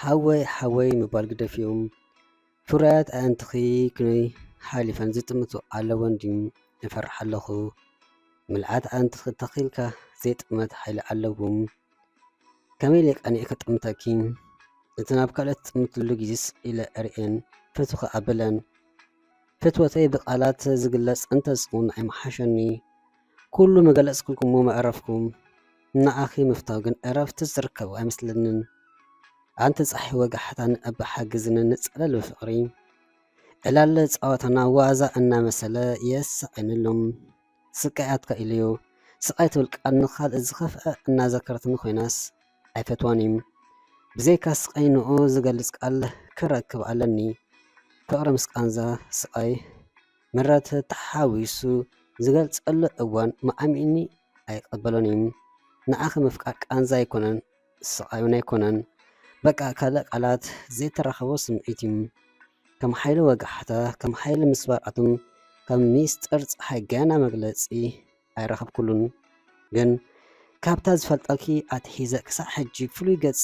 ሓወይ ሓወይ ምባል ግደፍዮም። ፍሩያት ኣእንትኺ ክንይ ሓሊፈን ዝጥምቱ ኣለወን ድዩ? እፈርሕ ኣለኹ። ምልኣት ኣእንትኺ ተኺልካ ዘይጥመት ሓይሊ ኣለዎም። ከመይ ኢለ ቀኒኤ ክጥምተኪ? እቲ ናብ ካልኦት ትጥምትሉ ግዜስ ኢለ እርእየን፣ ፈትኺ ኣብለን። ፍትወተይ ብቓላት ዝግለጽ እንተዝኸውን ኣይምሓሸኒ። ኩሉ ምገለጽኩልኩሞ መዕረፍኩም። ንኣኺ ምፍታው ግን ዕረፍቲ ዝርከቦ ኣይመስለንን። ኣንቲ ጻሒ ወጋሕታ ንእባ ሓግዝኒ ንጸለል ብፍቕሪ። ዕላለ ጸወታና ዋዛ እናመሰለ የሳቐኒ ኣሎ። ስቃይ ኣትካ ኢለዮ። ስቃይ ትብል ቃል ንኻልእ ዝኸፍአ እናዘከረትኒ ኮይናስ ኣይፈትዋን እዩ። ብዘይካ ስቃይ ንኡ ዝገልጽ ቃል ክረክብ ኣለኒ። ፍቕሪ ምስ ቃንዛ ስቃይ ምረት ተሓዊሱ ዝገልጸሉ እዋን መዓሚኒ ኣይቀበሎን እዩ። ንኣኺ ምፍቃር ቃንዛ ኣይኮነን፣ ስቃይ እውን ኣይኮነን። በቃ ካልእ ቃላት ዘይተራኸቦ ስምዒት እዩ። ከም ሓይሊ ወጋሕታ፣ ከም ሓይሊ ምስባር ኣቶም፣ ከም ሚስጥር ጸሓይ ገና መግለጺ ኣይረኸብኩሉን። ግን ካብታ ዝፈልጠኪ ኣትሒዘ ክሳዕ ሕጂ ፍሉይ ገጽ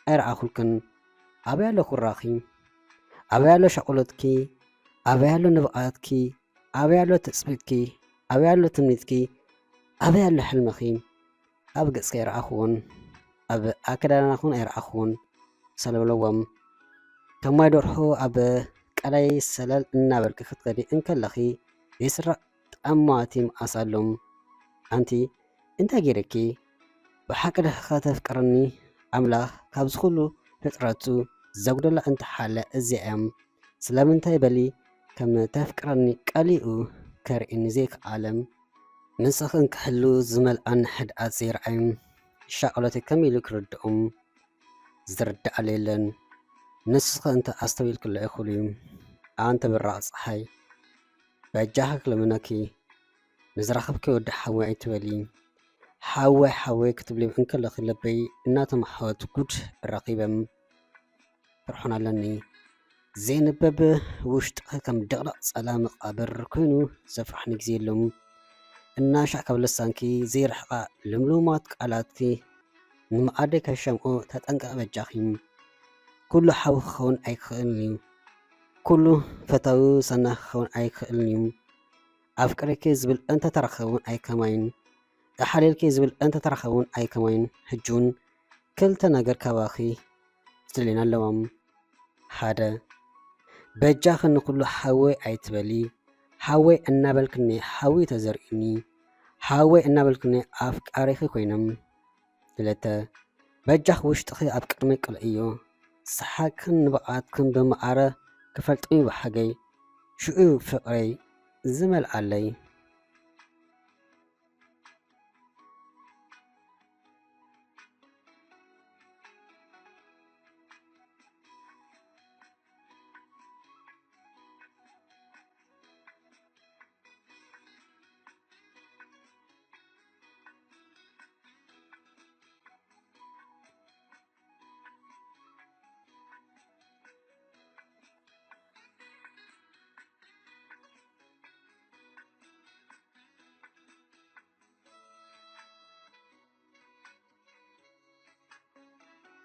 ኣይረኣኹልክን። ኣበይ ኣሎ ኩራኺ? ኣበይ ኣሎ ሻቕሎትኪ? ኣበይ ኣሎ ንብቓትኪ? ኣበይ ኣሎ ትጽቢትኪ? ኣበይ ኣሎ ትምኒትኪ? ኣበይ ኣሎ ሕልምኺ? ኣብ ገጽኪ ኣይረኣኹዎን፣ ኣብ ኣከዳድናኹን ኣይረኣኹዎን። ሰለብለዎም። ከም ማይ ደርሆ ኣብ ቀላይ ሰለል እናበልኪ ክትከዲ እንከለኺ ዘይስራቕ ጠማቲ ምኣስ ኣሎ። ኣንቲ እንታይ ገይረኪ? ብሓቂ ዲኺ ከተፍቅርኒ? ኣምላኽ ካብዚ ኩሉ ፍጥረቱ ዘጉደላ እንተሓልያ እዚኣ እያ። ስለምንታይ በሊ ከም ተፍቅረኒ ቀሊኡ ከርእየኒ ዘይከኣለ? ንስኺ እንክሕሉ ዝመልኣኒ ሕድኣት ዘይረኣዩ ሻቕሎተይ ከመይ ኢሉ ክርድኦም? ዝርድኣለ የለን። ንስኺ እንተ ኣስተውኢልክሎ እኹል እዩ። ኣንቲ ብራቕ ጸሓይ፣ በጃኺ ክልምነኪ፣ ንዝረኸብኪ ወዲ ሓወይ ኣይትበሊ። ሓወይ ሓወይ ክትብሊ እንከለኺ ልበይ እናተማሕወት ጉድ ረኺበ። ፍርሖን ኣለኒ። ዘይንበብ ውሽጥኺ ከም ድቕድቕ ጸላም መቓብር ኮይኑ ዘፍርሓኒ ግዜ የሎም። እናሻዕ ካብ ልሳንኪ ዘይርሕቓ ልምሉማት ቃላትኪ ንመኣደይ ከይሸምኦ ተጠንቀቒ በጃኺ። ኩሉ ሓው ክኸውን ኣይክኽእልን እዩ። ኩሉ ፈታዊ ሰናኺ ክኸውን ኣይክኽእልን እዩ። ኣፍቂረኪ ዝብል እንተተረኸበ እውን ኣይከማይን። እሓልየልኪ ዝብል እንተተረኸበ እውን ኣይከማይን። ሕጂ እውን ክልተ ነገር ካባኺ ዝድልየኒ ኣለዋ። ሓደ፣ በጃኺ ንኹሉ ሓወይ ኣይትበሊ። ሓወይ እናበልክኒ ሓዊ ተዘርእኒ። ሓወይ እናበልክኒ ኣፍቃሪኺ ኮይነ። ክልተ፣ በጃኺ ውሽጥኺ ኣብ ቅድመይ ቅልዕዮ። ሰሓቅክን ንብቓትክን ብመዓረ ክፈልጦም እዩ ብሓገይ። ሽዑ ፍቕረይ ዝመልኣለይ።